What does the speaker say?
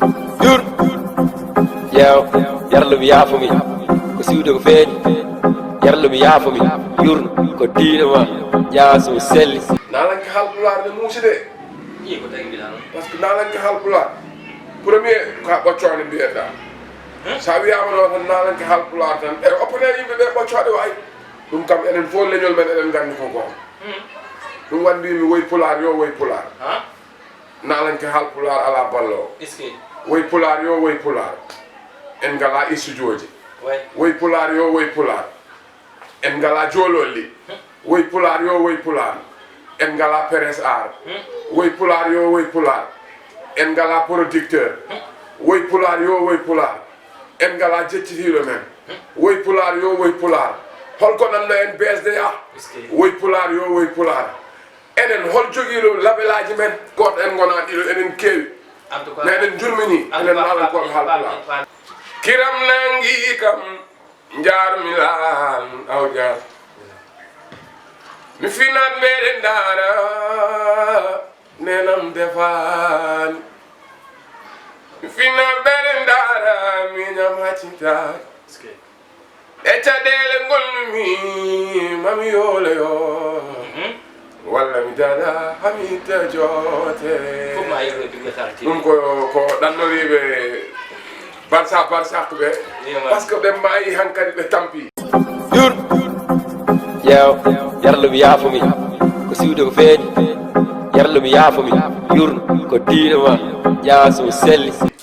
Yur yew yarlum yaafumi ko siwde ko feeñi yarlum yaafumi yurno ko diine ma ƴaaso selli nalanke halpulaar ne muusi de i ko tagi mbiɗa noon par ce que nalanke halpulaar premier ko ɓoccode mbiyeɗa sa wiyama ɗo tan nalanke halpulaar tan e oppone yimɓe ɓe ɓoccode wayi ɗum kam enen fof leñol men eɗen gandi ko goto ɗum wandimi woy pulaar yo woy pulaar nalanke halpulaar ala ballo est ce que woy pulaar yo woy pulaar en ngala issujooji way woy pulaar yo woy pulaar en ngala joololli woy pulaar yo woy pulaar en ngala presse art woy pulaar yo woy pulaar en ngala producteur woy pulaar yo woy pulaar en ngala jeccitiiɗo men woy pulaar yo woy pulaar holko nanno en BSDA woy pulaar yo woy pulaar enen hol jogiiɗo labelaji men goto en gona ɗiɗo enen keewi en tout cas mais eɗen jurmini enen nalankoɓe halpulaar kiram nangi kam jarmi laan awja mi finat meɗen dara nenam defani mi finat meɗen dara miñam haccitani est ce que e caɗele golnumi mami yooloyo walla mi dada hamita joote fof ma yeeɗo bibliothèque ɗum ko ɗannoriɓe barsak ɓe par ce que ɓe maayi hankkadi ɓe tampi yur yew yarlum yaafumi ko siwde ko feeñi yarlum yaafumi yurno ko diine ma ƴaaso selli